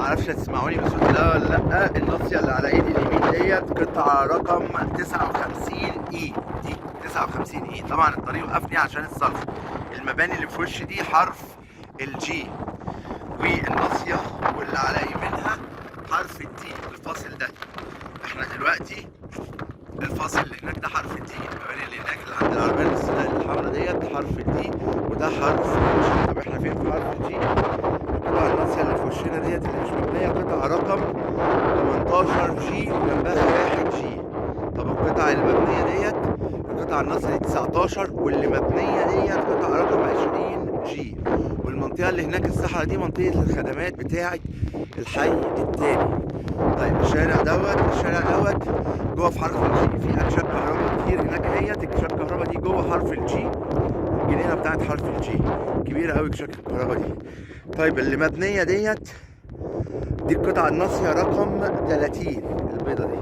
معرفش هتسمعوني بصوت ده ولا لا. الناصية اللي على ايدي اليمين ديت قطعه رقم 59 E، دي 59 E. طبعا الطريق وقفني عشان الصرف. المباني اللي في وشي دي حرف ال G، والناصيه واللي على يمينها حرف ال D. الفاصل ده احنا دلوقتي الفاصل اللي هناك ده حرف ال D، المباني اللي هناك اللي عند العربية الحمراء ديت حرف ال D، وده حرف ال G. طب احنا فين في حرف ال G؟ القطعة الناصية اللي في وشنا ديت اللي مش مبنية قطعه رقم 18 G وجنبها 1 G. طب القطعة المبنية ديت القطعة الناصية دي 19، واللي مبنية ديت قطعه رقم 20 G. والمنطقة اللي هناك الصحراء دي منطقة الخدمات بتاعه الحي التاني. طيب الشارع دوت، الشارع دوت جوه في حرف ال G، في اكشاك كهرباء كتير هناك اهيت. اكشاك كهرباء دي جوه حرف ال G، الجنينة بتاعت حرف ال G كبيرة قوي اكشاك الكهرباء دي. طيب اللي مبنية ديت دي القطعة الناصية رقم 30، البيضة دي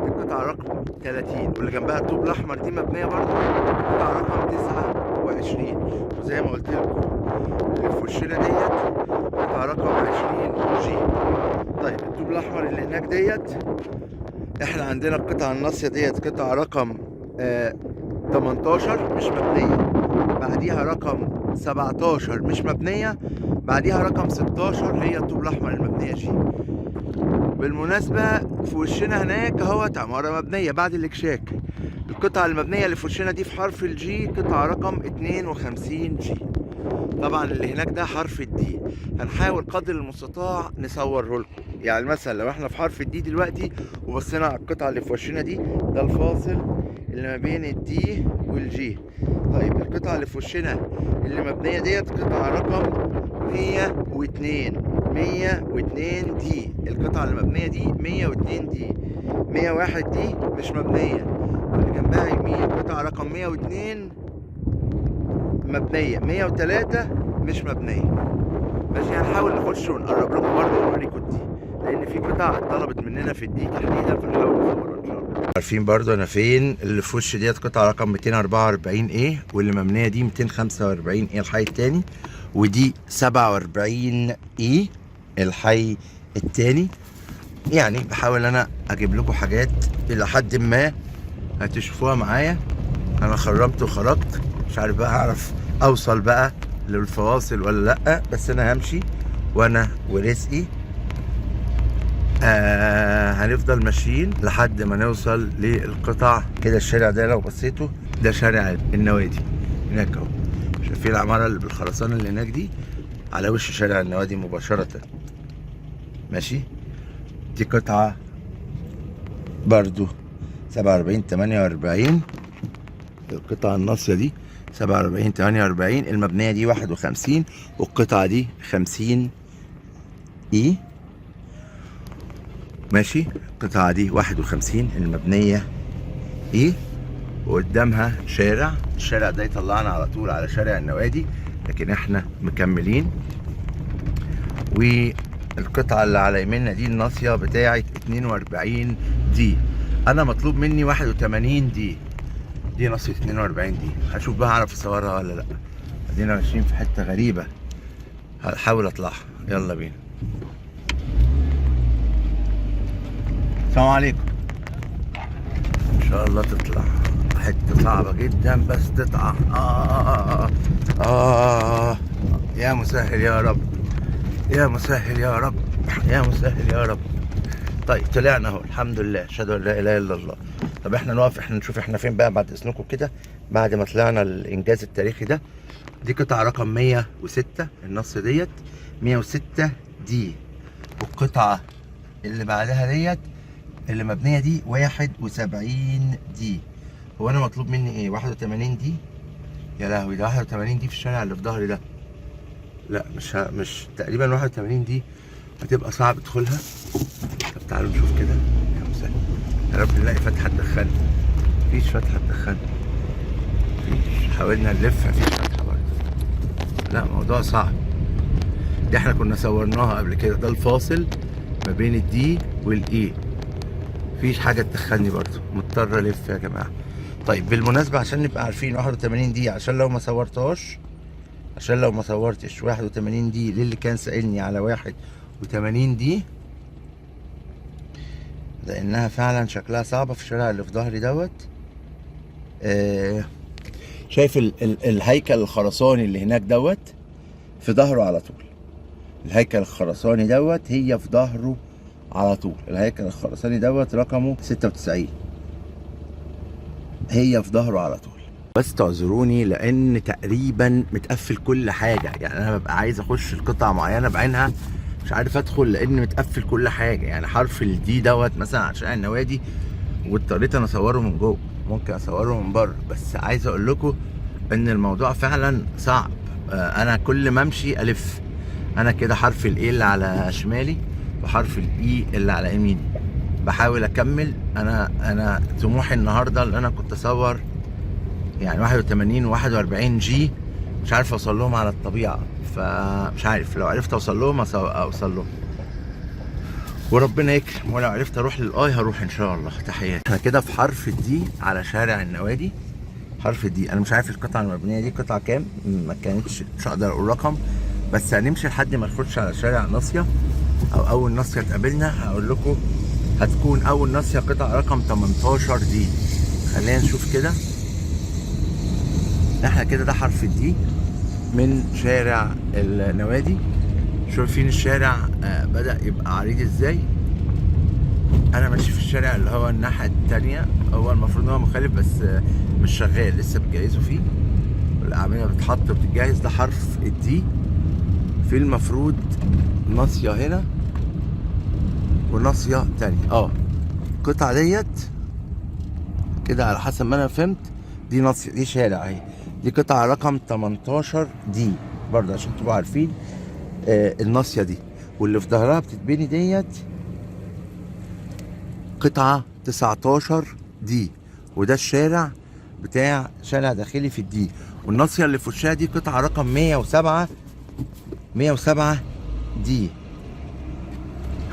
القطعة رقم 30، واللي جنبها الطوب الاحمر دي مبنية برضو القطعة رقم 29. وزي ما قلت لكم اللي في وشنا ديت قطعه رقم 20 G. طيب الطوب الاحمر اللي هناك ديت احنا عندنا القطعة الناصية ديت قطعه رقم 18 مش مبنية، بعديها رقم 17 مش مبنية، بعديها رقم 16 هي الطوب الاحمر المبنية G. بالمناسبة في وشنا هناك اهوت عمارة مبنية بعد الاكشاك. القطعة المبنية اللي في وشنا دي في حرف ال G قطعه رقم 52 G. طبعا اللي هناك ده حرف ال D. هنحاول قدر المستطاع نصوره لكم. يعني مثلا لو احنا في حرف ال D دلوقتي وبصينا على القطعة اللي في وشنا دي، ده الفاصل اللي ما بين ال D وال G. طيب القطعة اللي في وشنا اللي مبنية ديت قطعه رقم 102، 102 D. القطعة اللي مبنية دي 102 D، 101 D مش مبنية، واللي جنبها يمين قطعه رقم 102 مبنية، 103 مش مبنية. ماشي، هنحاول نخش ونقرب لكم برضه ونوريكم ال D، لان في قطع اتطلبت مننا في ال D تحديدا، فنحاول نصورها ان شاء الله. عارفين برضه انا فين؟ اللي في وش ديت قطعه رقم 244 A، واللي مبنية دي 245 A الحي التاني، ودي 47 E الحي التاني. يعني بحاول انا اجيب لكم حاجات الى حد ما هتشوفوها معايا. انا خرمت وخرجت، مش عارف بقى هعرف اوصل بقى للفواصل ولا لا، بس انا همشي وانا ورزقي. هنفضل ماشيين لحد ما نوصل للقطع كده. الشارع ده لو بصيتوا ده شارع النوادي هناك اهو، شايفين العمارة اللي بالخرسانة اللي هناك دي على وش شارع النوادي مباشرة. ماشي، دي قطعة برضو 47 48، القطعة الناصية دي 47 48، المبنية دي 51، والقطعة دي 50 E. ماشي، القطعة دي 51 المبنية E، وقدامها شارع. الشارع ده يطلعنا على طول على شارع النوادي، لكن احنا مكملين. والقطعة اللي على يميننا دي الناصية بتاعة 42 D. انا مطلوب مني 81 D، دي ناصية 42 D. هشوف بقى اعرف اصورها ولا لا. ادينا ماشيين في حتة غريبة، هحاول اطلعها. يلا بينا. السلام عليكم. ان شاء الله تطلع. حتة صعبة جدا بس تطلع. آه يا مسهل يا رب، يا مسهل يا رب، يا مسهل يا رب. طيب طلعنا اهو الحمد لله، اشهد ان لا اله الا الله. طب احنا نقف، احنا نشوف احنا فين بقى بعد اذنكم كده، بعد ما طلعنا الانجاز التاريخي ده. دي قطعة رقم 106 النص ديت 106 D، والقطعة اللي بعدها ديت اللي مبنية دي 71 D. هو انا مطلوب مني ايه؟ 81 D؟ يا لهوي، ده 81 D في الشارع اللي في ظهري ده. لا مش تقريبا 81 D هتبقى صعب ادخلها. طب تعالوا نشوف كده. يا مسهل يا رب نلاقي فتحة تدخلني. مفيش فتحة تدخلني، مفيش. حاولنا نلف مفيش فتحة برضه. لا موضوع صعب. دي احنا كنا صورناها قبل كده، ده الفاصل ما بين ال D وال E. مفيش حاجة تدخلني برضه، مضطر الف يا جماعة. طيب بالمناسبة عشان نبقى عارفين 81 D، عشان لو ما صورتهاش، عشان لو ما صورتش 81 D للي كان سائلني على 81 D، لانها فعلا شكلها صعبة في الشارع اللي في ظهري دوت. شايف الهيكل الخرساني اللي هناك دوت في ظهره على طول. الهيكل الخرساني دوت هي في ظهره على طول. الهيكل الخرساني دوت رقمه 96، هي في ظهره على طول. بس تعذروني لان تقريبا متقفل كل حاجة، يعني انا ببقى عايز اخش القطعة معينة بعينها مش عارف ادخل لان متقفل كل حاجة. يعني حرف ال D دوت مثلا عشان النوادي، واضطريت انا اصوره من جوه، ممكن اصوره من بره، بس عايز اقول لكم ان الموضوع فعلا صعب. انا كل ما امشي الف، انا كده حرف ال A اللي على شمالي وحرف ال E اللي على يميني، بحاول اكمل. انا طموحي النهارده اللي انا كنت اصور يعني 81 و41 G، مش عارف اوصل لهم على الطبيعة، فمش عارف لو عرفت اوصل لهم اوصل لهم وربنا يكرم، ولو عرفت اروح لل I هروح ان شاء الله. تحياتي. احنا كده في حرف ال D على شارع النوادي، حرف ال D. انا مش عارف القطعة المبنية دي قطعه كام، ما كانتش، مش هقدر اقول رقم، بس هنمشي لحد ما نخش على شارع ناصية او اول ناصية تقابلنا هقول لكم هتكون اول ناصية قطعه رقم 18 D. خلينا نشوف كده. احنا كده ده حرف ال D من شارع النوادي. شايفين الشارع بدأ يبقى عريض ازاي. انا ماشي في الشارع اللي هو الناحية التانية، هو المفروض ان هو مخالف بس مش شغال لسه، بتجهزوا فيه والأعمدة بتتحط وبتتجهز. ده حرف ال D، في المفروض ناصية هنا وناصية تانية. القطعة ديت كده على حسب ما انا فهمت دي ناصية، دي شارع اهي، دي قطعة رقم 18 D برضه عشان تبقوا عارفين. الناصية دي واللي في ظهرها بتتبني ديت قطعة 19 D، وده الشارع بتاع شارع داخلي في ال D. والناصية اللي في وشها دي قطعة رقم 107، 107 D.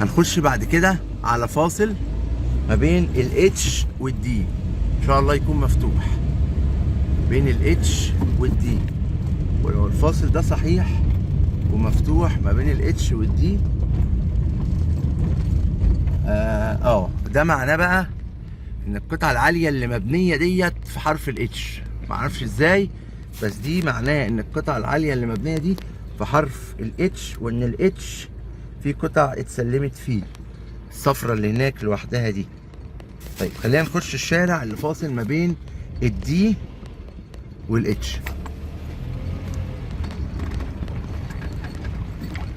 هنخش بعد كده على فاصل ما بين ال H وال D، ان شاء الله يكون مفتوح بين ال H وال D. ولو الفاصل ده صحيح ومفتوح ما بين ال H وال D، ده معناه بقى ان القطعة العالية اللي مبنية ديت في حرف ال H، معرفش ازاي، بس دي معناه ان القطعة العالية اللي مبنية دي في حرف ال H، وان ال H في قطع اتسلمت فيه، الصفرة اللي هناك لوحدها دي. طيب خلينا نخش الشارع اللي فاصل ما بين ال D وال H.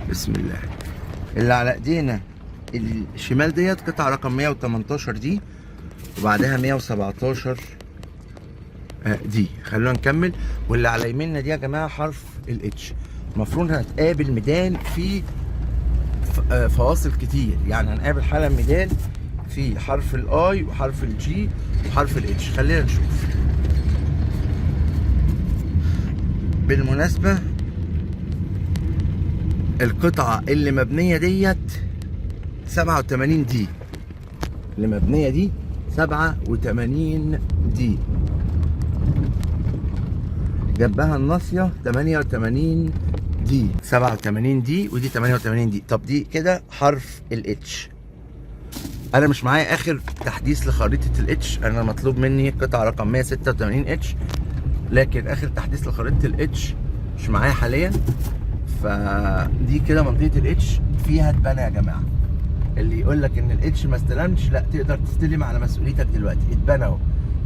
بسم الله. اللي على ايدينا الشمال ديت قطعة رقم 118 D، وبعدها 117 D. خلونا نكمل. واللي على يميننا دي يا جماعة حرف ال H. المفروض هنتقابل ميدان في فواصل كتير، يعني هنقابل حالا ميدان في حرف ال I وحرف ال G وحرف ال H. خلينا نشوف. بالمناسبة القطعة اللي مبنية ديت 87 D، اللي مبنية دي 87 D، جنبها الناصية 88 D، 87 D ودي 88 D. طب دي كده حرف ال H. انا مش معايا اخر تحديث لخريطة ال H، انا مطلوب مني قطعة رقم 186 H، لكن اخر تحديث لخريطة ال H مش معايا حاليا. فدي كده منطقة ال H فيها اتبنى يا جماعة. اللي يقول لك ان ال H ما استلمش، لا، تقدر تستلم على مسؤوليتك دلوقتي، اتبنوا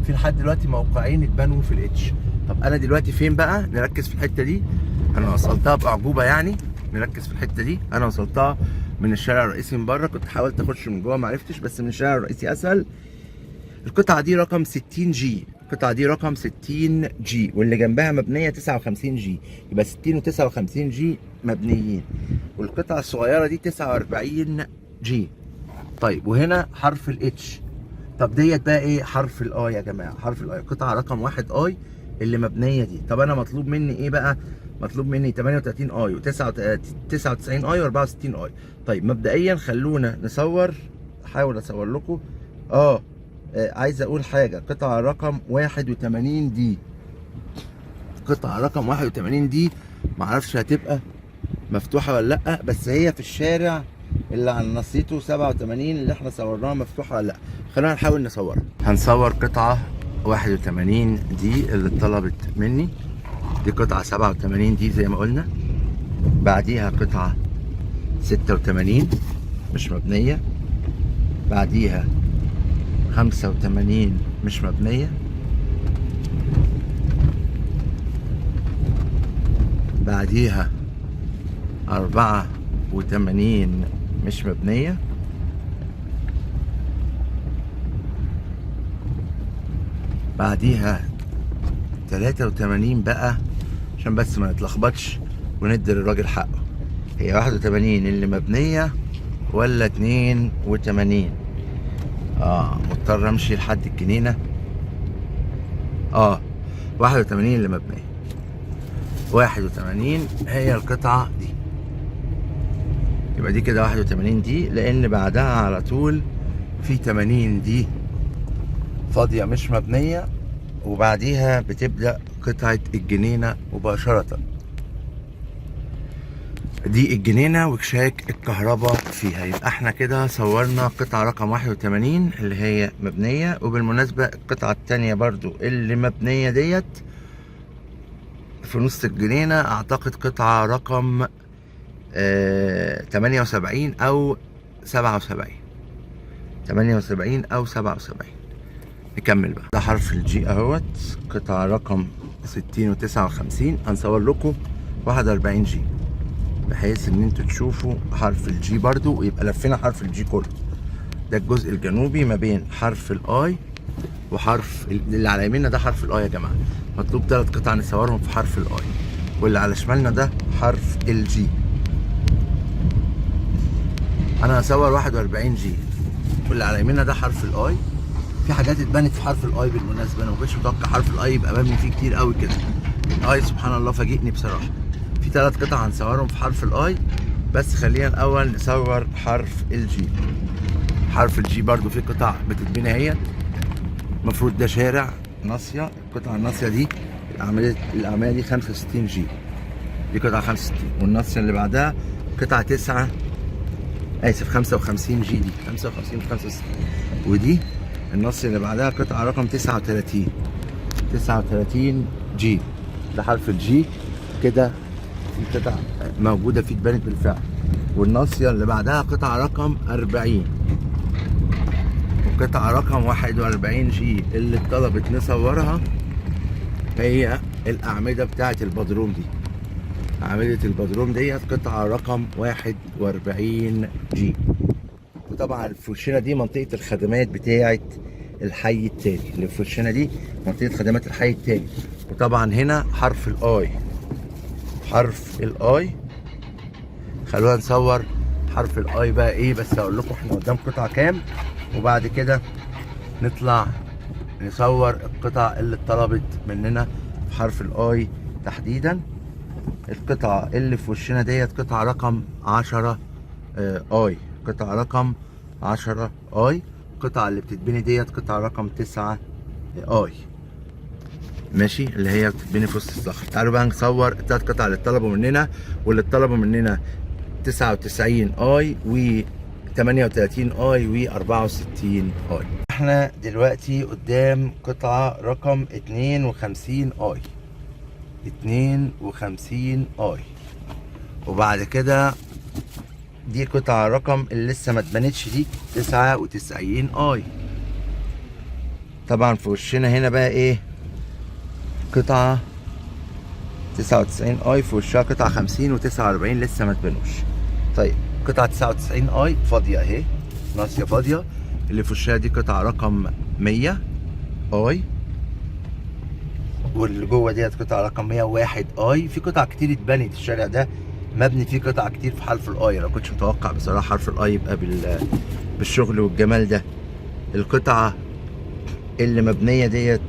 في لحد دلوقتي موقعين اتبنوا في ال H. طب انا دلوقتي فين بقى؟ نركز في الحتة دي، انا وصلتها باعجوبه يعني، نركز في الحتة دي. انا وصلتها من الشارع الرئيسي من بره، كنت حاولت اخش من جوه ما عرفتش، بس من الشارع الرئيسي اسهل. القطعة دي رقم 60 G، القطعة دي رقم 60 G، واللي جنبها مبنية 59 G، يبقى 60 و59 G مبنيين، والقطعه الصغيرة دي 49 G. طيب وهنا حرف ال H. طب ديت بقى ايه؟ حرف ال I يا جماعة، حرف ال I، قطعه رقم 1 I اللي مبنية دي. طب انا مطلوب مني ايه بقى؟ مطلوب مني 38 I و99 I و64 I. طيب مبدئيا خلونا نصور، احاول اصور لكم. عايز اقول حاجة، قطعه رقم 81 D، قطعه رقم 81 D معرفش هتبقى مفتوحة ولا لا، بس هي في الشارع اللي على نصيته 87 اللي احنا صورناها مفتوحة ولا لا. خلونا نحاول نصورها. هنصور قطعه 81 دي اللي اتطلبت مني، دي قطعه 87 دي زي ما قلنا، بعديها قطعه 86 مش مبنية، بعديها 85 مش مبنية، بعديها 84 مش مبنية، بعديها 83 بقى عشان بس ما نتلخبطش وندي للراجل حقه. هي 81 اللي مبنية ولا 82؟ مضطر امشي لحد الجنينة. 81 اللي مبنية، 81 هي القطعة دي، يبقى دي كده 81 دي، لان بعدها على طول في 80 دي فاضية مش مبنية، وبعديها بتبدأ قطعة الجنينة مباشرة. دي الجنينة وكشاك الكهرباء فيها. يبقى احنا كده صورنا قطعة رقم 81 اللي هي مبنية. وبالمناسبة القطعة التانية برضو اللي مبنية ديت في نص الجنينة، اعتقد قطعة رقم 78 او 77، 78 او 77. نكمل بقى. ده حرف ال G اهوت، قطعة رقم 60 و59. هنصور لكم 41 G بحيث ان انتوا تشوفوا حرف ال G برضو، ويبقى لفينا حرف ال G كله. ده الجزء الجنوبي ما بين حرف ال I وحرف اللي على يميننا ده حرف ال I يا جماعة. مطلوب 3 قطع نصورهم في حرف ال I، واللي على شمالنا ده حرف ال G. انا هصور 41 G، واللي على يميننا ده حرف ال I. في حاجات اتبنت في حرف ال I بالمناسبة، انا ما كنتش متوقع حرف ال I يبقى مبني فيه كتير قوي كده. ال I سبحان الله فاجئني بصراحة. في 3 قطع هنصورهم في حرف ال I، بس خلينا الاول نصور حرف ال G. حرف ال G برضو في قطع بتتبني اهي. المفروض ده شارع ناصية، القطعة الناصية دي الأعمدة دي 65 G، دي قطعة 65، والناصية اللي بعدها قطعة 9، آسف 55 G، دي 55 مش 65، ودي الناصية اللي بعدها قطعة رقم 39، 39 G. ده حرف ال G كده في قطع موجودة فيه اتبنت بالفعل. والناصية اللي بعدها قطعة رقم 40، وقطعة رقم 41 G اللي اتطلبت نصورها هي الأعمدة بتاعة البدروم دي. أعمدة البدروم ديت قطعة رقم 41 G. وطبعا في وشنا دي منطقة الخدمات بتاعة الحي التاني، اللي في وشنا دي منطقة خدمات الحي التاني. وطبعا هنا حرف ال I، حرف ال I. خلونا نصور حرف ال I بقى ايه، بس اقول لكم احنا قدام قطعة كام، وبعد كده نطلع نصور القطع اللي اتطلبت مننا في حرف ال I تحديدا. القطعة اللي في وشنا ديت قطعة رقم 10 I، قطعة رقم 10 I. القطعة اللي بتتبني ديت قطعة رقم 9 I، ماشي، اللي هي بتتبني في وسط الصخر. تعالوا بقى نصور التلات قطع اللي اتطلبوا مننا، واللي اتطلبوا مننا 99 I و 38 I و 64 I. احنا دلوقتي قدام قطعة رقم 52 I، 52 I، وبعد كده دي قطعة رقم اللي لسه ما اتبنتش دي 99 I. طبعا في وشنا هنا بقى ايه، قطعة 99 I، في وشها قطعة 50 و49 لسه ما اتبنوش. طيب قطعة 99 I فاضية اهي، ناصية فاضية. اللي في وشها دي قطعة رقم 100 I، واللي جوه ديت قطعة رقم 101 I. في قطع كتير اتبنت، الشارع ده مبني فيه قطع كتير في حرف ال I. انا ما كنتش متوقع بصراحة حرف ال I يبقى بالشغل والجمال ده. القطعة اللي مبنية ديت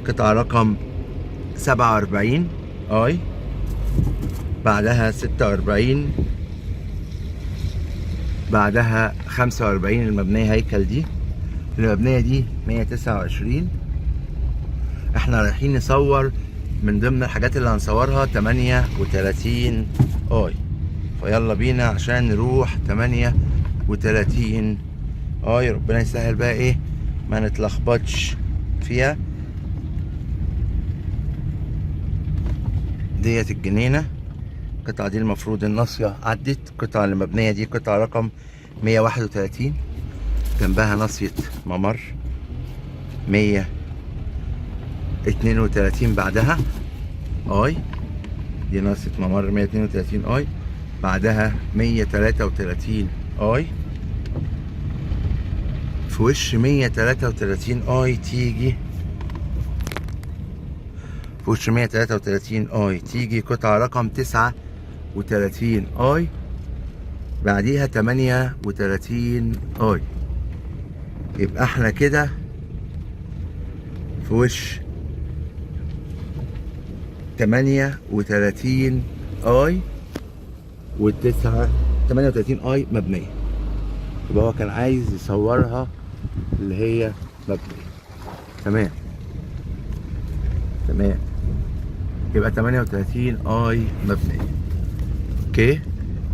قطعة رقم 47 I، بعدها 46، بعدها 45 المبنية هيكل دي، المبنية دي 129. احنا رايحين نصور من ضمن الحاجات اللي هنصورها 38 I. فيلا بينا عشان نروح 38 I. ربنا يسهل بقى ايه ما نتلخبطش فيها. ديت الجنينة، القطعة دي المفروض الناصية عدت. القطعة اللي مبنية دي قطعة رقم 131، جنبها ناصية ممر 132 بعدها I، دي ناصية ممر 132 I، بعدها 133 I. في وش 133 I تيجي، في وش 133 I تيجي قطعة رقم 39 I، بعديها 38 I. يبقى احنا كده في وش 38 I والتسعة 38 I مبنية. يبقى هو كان عايز يصورها اللي هي مبنية. تمام تمام، يبقى 38 I مبنية. okay،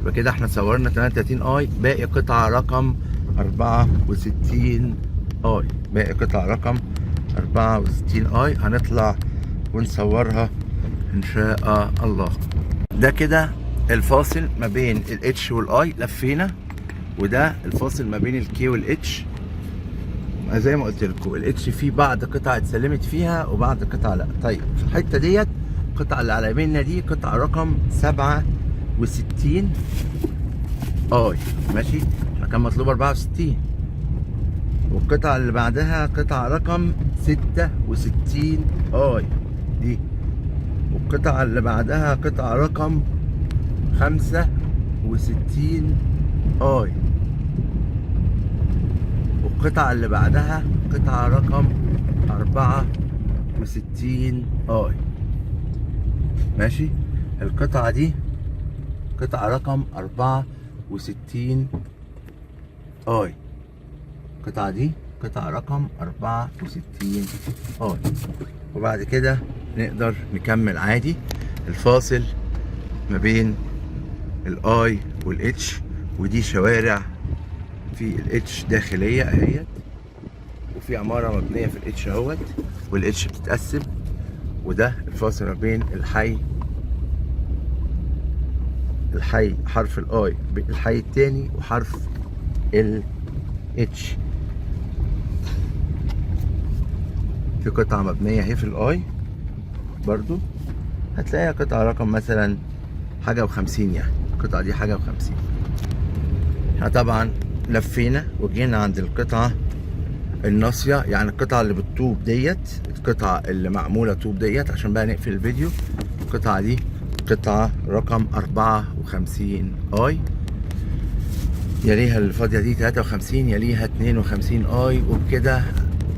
يبقى كده احنا صورنا 38 I، باقي قطعة رقم 64 I، باقي قطعة رقم 64 I هنطلع ونصورها ان شاء الله. ده كده الفاصل ما بين ال H وال I، لفينا، وده الفاصل ما بين ال K وال H. زي ما قلت لكم ال H فيه بعض قطع اتسلمت فيها وبعض قطع لا. طيب في الحتة ديت القطعة اللي على يميننا دي قطعه رقم 67 I، ماشي، احنا كان مطلوب 64. والقطعه اللي بعدها قطعه رقم 66 I دي، والقطعه اللي بعدها قطعه رقم 65 I، والقطعة اللي بعدها قطعة رقم 64 I. ماشي، القطعة دي قطعة رقم 64 I، القطعة دي قطعة رقم 64 I. وبعد كده نقدر نكمل عادي. الفاصل ما بين ال I وال H، ودي شوارع في ال H داخلية اهيت، وفي عمارة مبنية في ال H اهوت، وال H بتتقسم، وده الفاصل ما بين الحي حرف ال I، الحي التاني وحرف ال H. في قطعة مبنية اهي في ال I برضو، هتلاقيها قطعة رقم مثلا حاجة وخمسين، يعني القطعة دي حاجة وخمسين. احنا طبعا لفينا وجينا عند القطعة الناصية، يعني القطعة اللي بالطوب ديت، القطعة اللي معمولة طوب ديت، عشان بقى نقفل الفيديو. القطعة دي قطعة رقم 54 I، يليها الفاضية دي 53، يليها 52 I. وبكده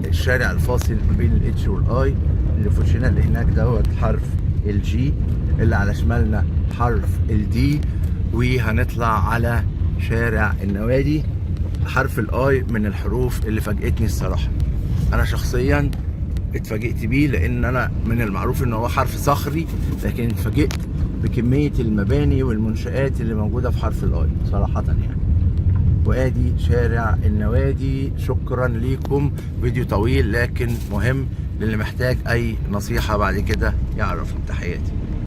الشارع الفاصل ما بين ال H وال I اللي في وشنا اللي هناك دوت حرف ال G، اللي على شمالنا حرف ال D، وهنطلع على شارع النوادي. حرف ال I من الحروف اللي فاجئتني الصراحة، انا شخصيا اتفاجئت بيه، لان انا من المعروف ان هو حرف صخري، لكن اتفاجئت بكمية المباني والمنشآت اللي موجودة في حرف ال I صراحة يعني. وادي شارع النوادي. شكرا ليكم، فيديو طويل لكن مهم للي محتاج اي نصيحة بعد كده يعرفني. تحياتي.